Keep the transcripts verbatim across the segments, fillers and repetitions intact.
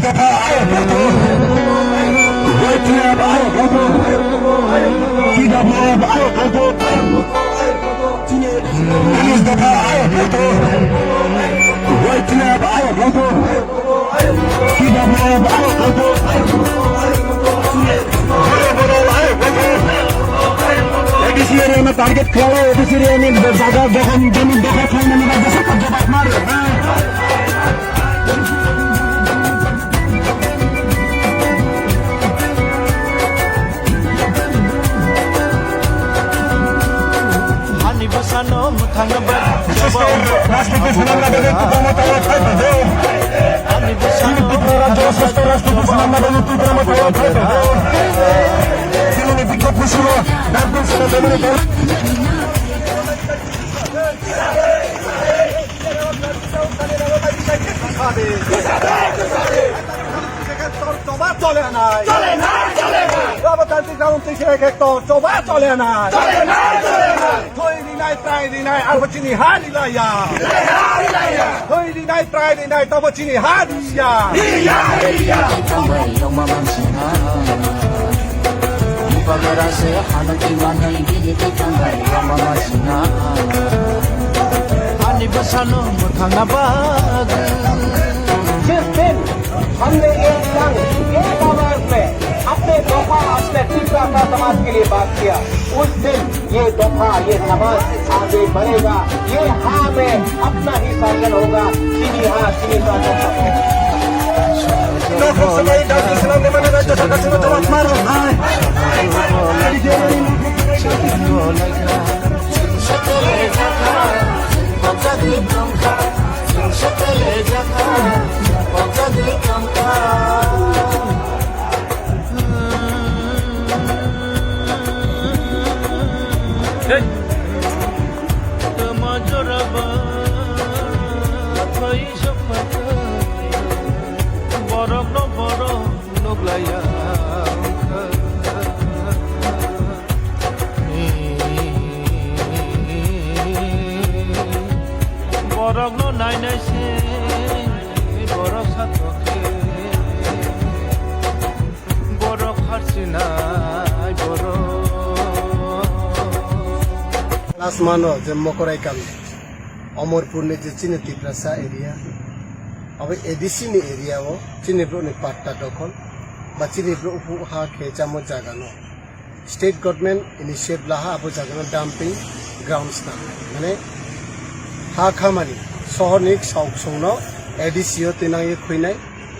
A D C area no target khlai, A D C area ni jaga, dogan, jamin dokha khlainani bagwi jabab mar. Ani bwsano mwthangna bagwi ani bwsano Choba chole nai. Chole nai, chole nai. Choba chole nai. Thwi rinai, trai rinai, arbo chini ha rilaiya. Rilaiya, rilaiya. Thwi rinai, trai rinai, tabo chini ha riya. Riya, riya. Ani bwsano mwthangna bagwi. जिस दिन हमने एक संग, एक आवाज में अपने दोफा, अपने तिपरा का समाज के लिए बात किया, उस दिन ये दोफा, ये समाज आगे बढ़ेगा। ये हाँ में अपना ही शासन होगा, चीनी हाँ, चीनी शासन। Borok no borok nuklaiya wngkha. Borok no nainai se borok satokhe. Borok harsinai borok. Last month o je Mokorai kami, Omorpur ni je chini Tiprasa area, abo A D C ni area o chini borok ni patta dokhol ba chini borok ha khe chamo jaga no. State government initiative laha abo jagano dumping grounds na, mane ha khamani sohorni sauk songno A D C o tinangye khuinai,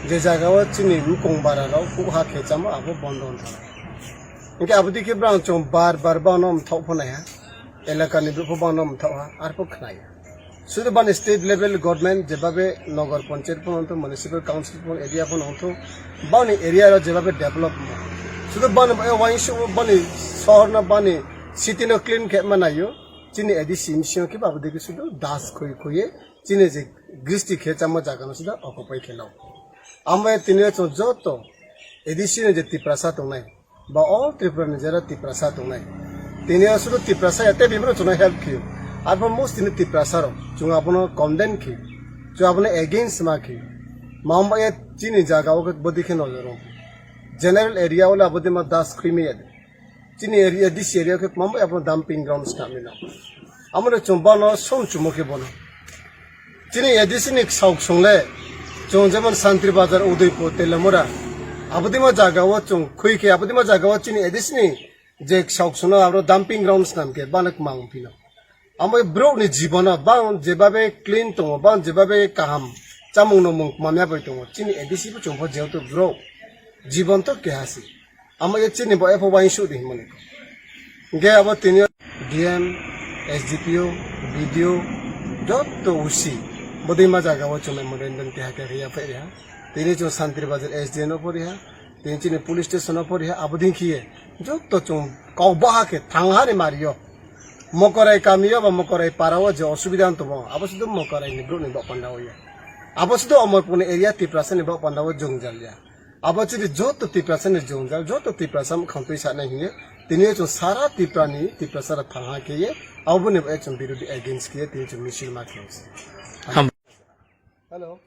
je jagao chini mukung bararok kuk ha khechamo abo bondo wngkha. Hingke abodike brang chwng bar bar bono mthok phonaiha, elakani bupho bono mthokha, arpho khnai. Sudu bani state level government jebabe nogor panchayat phano wngthu, municipal council phano, area phano wngthu, bani area ro jebabe develop wngthu. Sudu bani bai wainsu bani sohor no bani city no clean khe ma nayo, chini A D C M C o khe babo digi sudu das khoi khoye chini je gristi khe chama jaga no sudu occupy khe lao. Amo tini chwng joto A D C ni je Tiprasa tongnai, ba all Tripura ni jera Tiprasa tongnai. Tini aswk Tiprasa ya tei bibro chwngno help khiyo. Arpho mostly ni Tiprasa rok chwng abono condemn khiyo. Chwng abono against ma khiyo. Mamba ya chini jaga o bodi khe nojor rong. General area wala abodi ma das khwi me ya. Chini area, this area khe mamba abono dumping ground swnam ni no. Amone chwng bono som chumo khe bono. Chini A D C ni ksauk songle, chwng jemon Santri Bazar, Udaipur, Telamura, abodima jaga o chwng khui khe, abodima jaga o chini A D C ni je ksauk songno aro dumping ground swnam khe, bana kwmang phino. Amo borok ni jibono bang jebabe clean tongo, bang jebabe kaham chamung no mung mamya bai tongo. Chini A D C bo chwng pho jehetu borok jibon to keha si. Amo ye chini bo epho wainsu di himani. Ge abo tini D M, S D P O, B D O, joto usi. Bodima jaga o chwng memorandum keha keha ya phai reha. Tini chwng Santri Bazar S D N o poriha. Tini chini police station o poriha. Abo din khiye joto chwng kok baha khe thang hari mario. Mokorai kami o ba Mokorai para o je osubida wng tongo. Abo sudu Mokorai ni borok ni bok panda o ya. Abo sudu Omorpur ni area Tiprasa ni bok panda o jwngjal ya. Abo chini joto Tiprasa ni jwngjal, joto Tiprasa mwkhang twi sanai hiye, tini chwng sara Tripura ni Tiprasa rok thangha khe ye, abo ni bai chwng birodhi against khe ye, tini chwng misil ma khe. Ham. Hello.